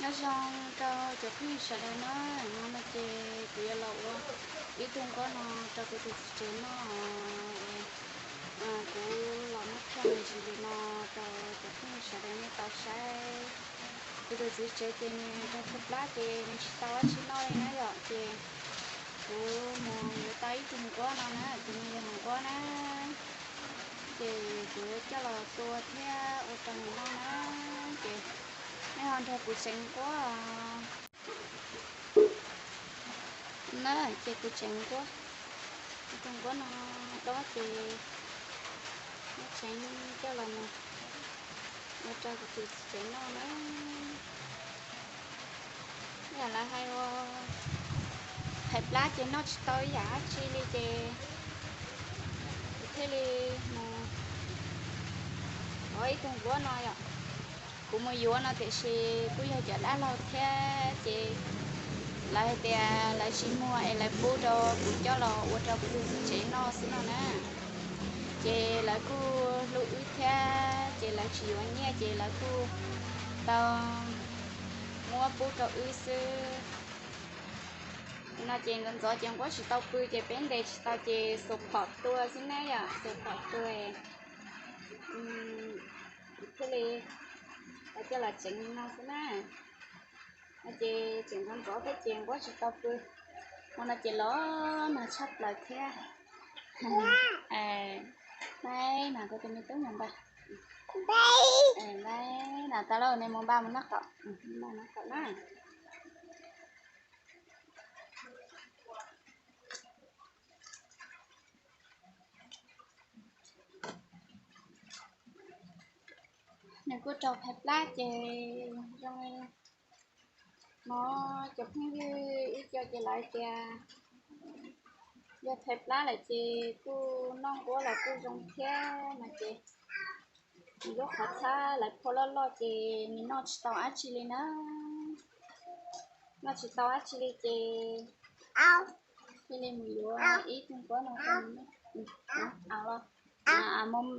Nyob zoo rau cov phooj ywg sawv daws na, hnub no ces kuv yuav los ua ib tug nquab no rau kuv tus txiv tsev noj. Kuv los muab thaij me ntsis li no rau cov phooj ywg sawv daws nej tau saib. Kuv tus txiv tsev ces nws raug plab ces nws tsis tau dab tsi noj li na yom, ces kuv mus yuav tau ib tug nquab no na, tus no yog nquab na, ces kuv coj los tua thiab ua rau nws noj na, ces nej ho nrog kuv tseev nquab na, ces kuv tseev nquab, tus nquab no dob ces muab tseev coj los mus ua rau kuv tus txiv tsev noj na. Yam lawv hais uas phais plab ces noj tsis tau ib yam dab tsi li ces kuv thiaj li mus yuav ib tug nquab no yom. Kuv mus yuav no tiam sis kuj yog cov dab laug thiab ces lawv hais tias lawv tsis muag es lawv pub rau kuv coj los ua rau kuv tus txiv tsev noj xwb no na. Ces lawv kuj hlub wb thiab ces lawv tsis yuav nyiaj ces lawv kuj tau muab pub rau wb xwb. No ces ntxov ntxov ces nquab tsis tau pw ces peb ntes tsis tau ces xuas phom tua xwb na yom, xuas phom tua thiaj li coj los tseev li no xwb na. No ces tseem ntxov ntxov thiab ces nquab tsis tau pw. Hmo no ces los nag tshaj plaws thiab. Npab, mas kuv tus me tub mus npaj. Npab, na tas lauj, neb mus npaj mus noj qaum, npaj noj qaum na. Nws kuj raug phais plab ces zoo li no, cov phooj ywg ib co ces lawv tias yog phais plab lawm ces kuj noj nquab los kuj zoo thiab no ces nws lub qhov txhab lawv phua loj loj ces nws noj tsis tau dab tsi li na. Noj tsis tau dab tsi li ces thiaj li mus yuav ib tug nquab no rau nws.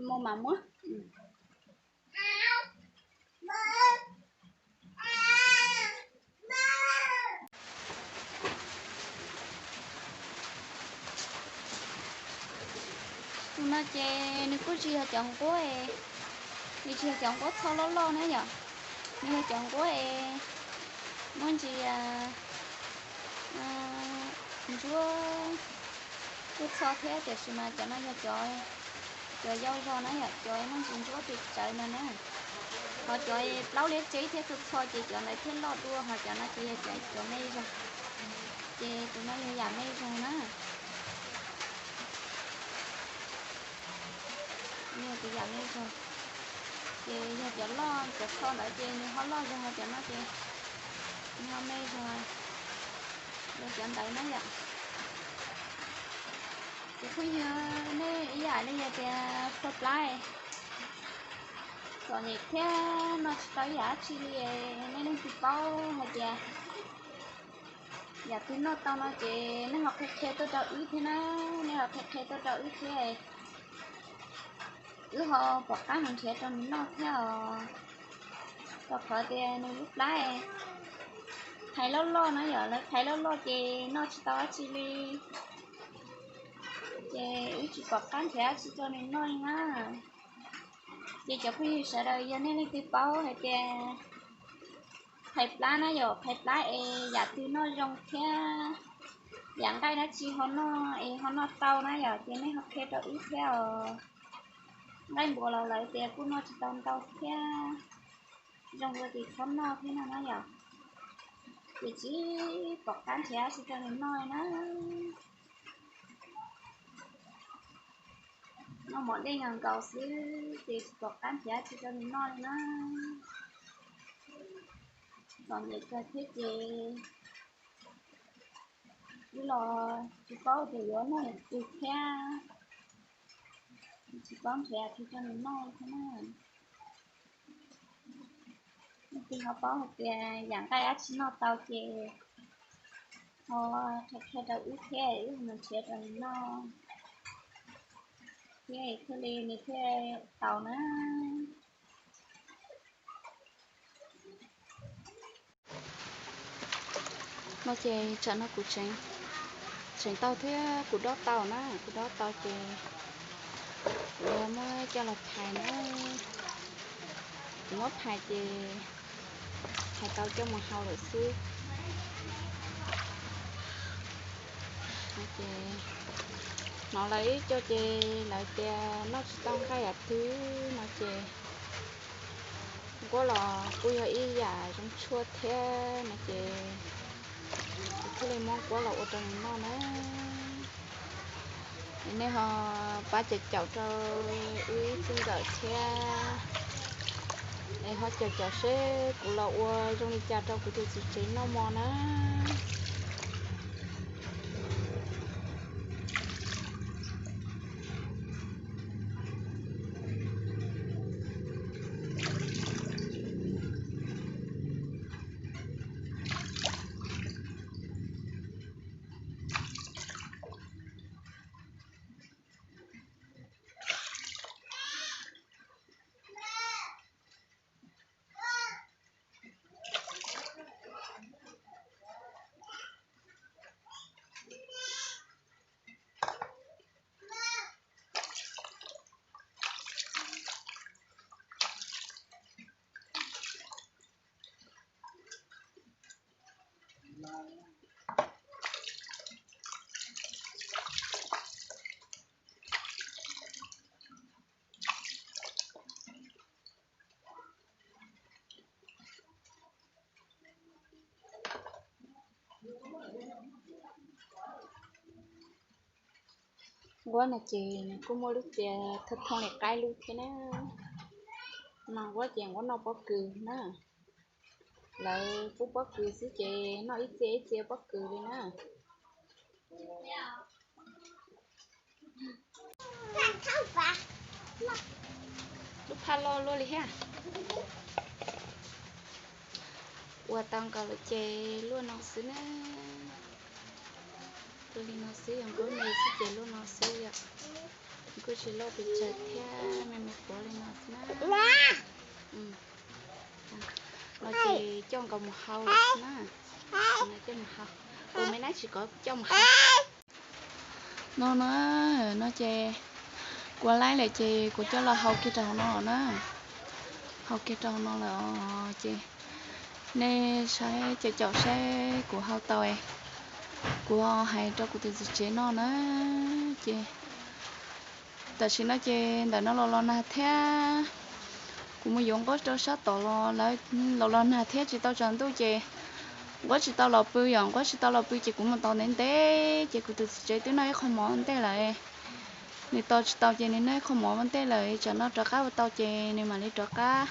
Mus mam muab. Tus no ces nws kuj tsis yog cov nquab, nws tsis yog cov nquab txho loj loj na yom. Nws yog cov nquab es muaj ntsis ntsuab kuj txho thiab tiam sis mas cov no yog cov, cov yau zog na yom, cov muaj ntsis ntsuab pes tsawv no na. Ho cov plaub liab tseb thiab txho txho ces cov ntawd thiaj loj dua, ho cov no ces yog cov, cov me zog. Ces tus no yog yam me zog na. Yog tus yam me zog. Ces yog cov loj cov txho ntawd ces nws ho loj zog, ho cov no ces nws ho me zog, yog cov ntawd na yom. Ces phooj ywg, nej ib yam li yog tias phua plab txom nyem thiab noj tsis tau ib yam dab tsi li, nej leej twg paub hais tias yam twg noj tau no ces nej ho qhia qhia tuaj rau wb thiab na, nej ho qhia qhia tuaj rau wb thiab. Wb ho pom qab mus nrhiav rau nws noj thiab os. Rau qhov tias nws lub plab phais loj loj na yom, lawv phais loj loj ces noj tsis tau dab tsi li. Ces wb tsis pom qab nrhiav dab tsi rau nws noj li na. Ces cov phooj ywg sawv daws yog nej leej twg paub hais tias phais plab na yom, phais plab es yam twg noj zoo thiab yam nqaij dab tsi ho noj es ho noj tau na yom, ces nej ho qhia rau wb thiab os. Nqaij npua los lawv tias kuj noj tsis tau ntau thiab, zoo dua ces txhob noj thiab no na yom. Ces tsis pom qab nrhiav dab tsi rau nws noj li na. Noj mov dej nkaus nkaus xwb ces tsis pom qab nrhiav dab tsi rau nws noj li na. Txom nyem kawg thiab ces wb los tsis paub tias yuav noj yam twg thiab, tsis paub nrhiav dab tsi rau nws noj thiab na. Leej twg ho paub hais tias yam nqaij dab tsi noj tau ces ho qhia qhia rau wb thiab, wb ho mus nrhiav rau nws noj thiab thiaj li nws thiaj tau na. No ces tsam no kuv tseem, tseem tau thiab kuv dob tau na, kuv dob tau ces kuv yuav muab coj los phais na. Kuv muab phais ces phais tau coj mus hau lawm xwb. Ces hnov lawv ib co ces lawv tias noj tsis tau nqaij yam twg no ces nquab los kuj yog ib yam zoo tshuaj thiab no ces kuv thiaj li muab nquab los ua rau nws noj na. Es nej ho pab caum caum rau wb txij nkawm thiab, es ho caum caum seb kuv los ua zoo li cas rau kuv tus txiv tsev noj mov na. Nquab no ces nws kuj muaj lub txia thooj thooj li qaib lub thiab na. Mas nquab ces nquab noj pob kws na. Lawv pub pob kws xwb ces noj ib txia ib txia pob kws li na. Lub phaj loj luaj li thiab. Ua tau nkaus lawm ces luaj no xwb na. Luaj li no xwb, yog nquab me xwb ces luaj no xwb yom. Kuj tsis loj pes tsawg thiab, me me quav li no xwb na. No ces coj nkaus mus hau lawm xwb na. Coj mus hau. Ua me nab tsis kov coj mus hau. No na, no ces kuv laib lawm ces kuv coj los hau kiag rau hauv no lawm na. Hau kiag rau hauv no lawm os ces nej saib caum caum saib kuv hau tau, kuv hais rau kuv tus txiv tsev noj na. Ces tam sim no ces ntawm no los los nag thiab, kuv mus yuav nquab rau sab tod los lawv los los nag thiab tsis tau tsaus ntuj ces nquab tsis tau los pw yom, nquab tsis tau los pw ces kuv mus tos ntev ntev ces kuv tus txiv tsev twb noj ib qho mov ua ntej lawm. Nws tos tsis tau ces nws noj ib qho mov ua ntej lawm, tsam no rov qab ua tau ces nws mam li rov qab,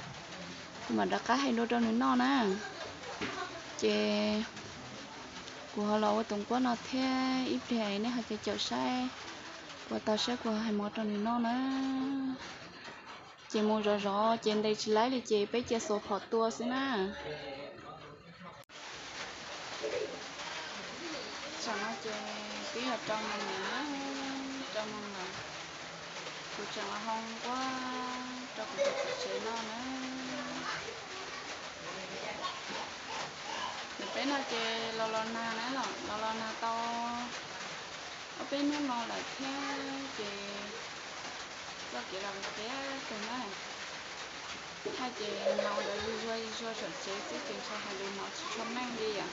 kuv mam rov qab hais dua rau nws noj na. Ces kuv ho los ua tus nquab no thiab ib pliag nej ho caum caum saib, kuv tau saib kuv hais mov rau nws noj na. Ces mus zov zov ces ntes tsis laib li ces peb cia xuas phom tua xwb na. Tam no ces twb yog rau moos lawm, rau moos lawm. Kuv tseem los hau nquab rau kuv tus txiv tsev noj na. Nws peb no ces los los nag na, los los nag tau ob peb hnub no lawm thiab ces txoj kev los qias kawg na. Thaij ces hnov ntawd zuag zuag saum tsev xwb ces ntshai hais lus hnov tsis tshua meej li yom.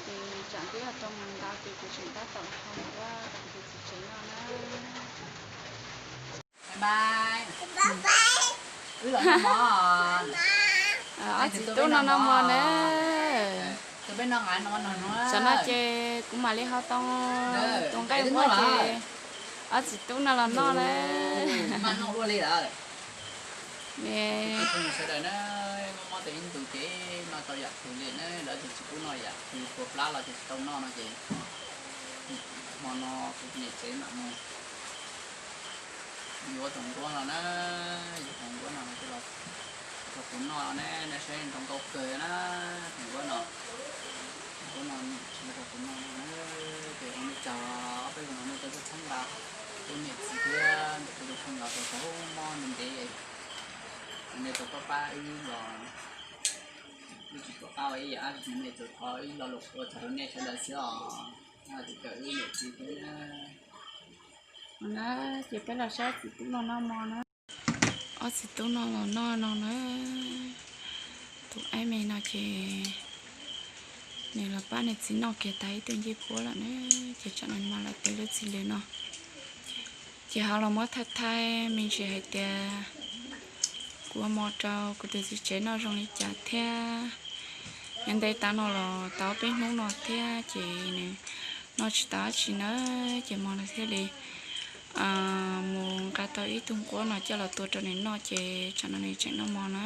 Ces tsam twb yog rau moos ntau ces kuv tseem tab tom hau nquab rau kuv tus txiv tsev noj na. Ob txiv tub no noj mov na. Tam no ces kuv mam li hau tau tus nqaij nquab ces ob txiv tub no los noj na. Sawv daws na, mob mob tes ib ntus ces no tau yam twg li na, lawv tus tsis pub noj yam twg, puas plab los ces tsis tau noj no ces hmo no kuv niam tsev mam mus yuav tus nquab no na, yuav tus nquab no los rau kuv noj ne, nej saib zoo nkauj kawg na, tus nquab no, nquab no tsis noj rau kuv noj na, ces ua nej tsaug, ob peb zaug no nej tuaj txhawb nqa kuv niam txiv thiab ntawm kuv tus kheej los tau txog mob ntev ntev, nej tau pab pab wb los wb tsis tuaj Ib yam li tus thov ib lo lus ua txog rau nej sawv daws xwb os. Tus kawm ib niam txiv thiab na. Ces peb los saib txiv tub no noj mov na. Ob txiv tub no los noj no na. Tus aib me no ces nws los pab nws txiv noj kiag tas ib tug ncej puab lawm na, ces tsam no mas lawv peb lub txim lws no. Ces ho los muab thaij thaij me ntsis hais tias kuv ua mov rau kuv tus txiv tsev noj zoo li cas thiab. Nyob ntev tas no los tau peb hnub no thiab ces nws noj tsis tau dab tsi na, ces hmo no thiaj li mus nqa tau ib tug nquab no coj los tua rau nws noj ces tsam no nws tseem noj mov na.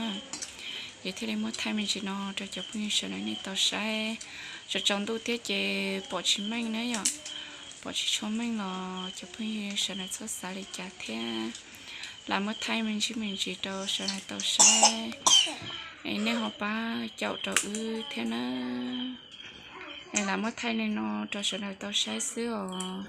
Ces thiaj li muab thaij me ntsis no rau cov phooj ywg sawv daws nej tau saib. Tsaus tsaus ntuj thiab ces pom tsis meej na yom, pom tsis tshua meej los cov phooj ywg sawv daws txhob xav li cas thiab. Lam muab thaij me ntsis me ntsis rau sawv daws tau saib, es nej ho pab caum rau wb thiab na. Es lam muab thaij li no rau sawv daws tau saib xwb os.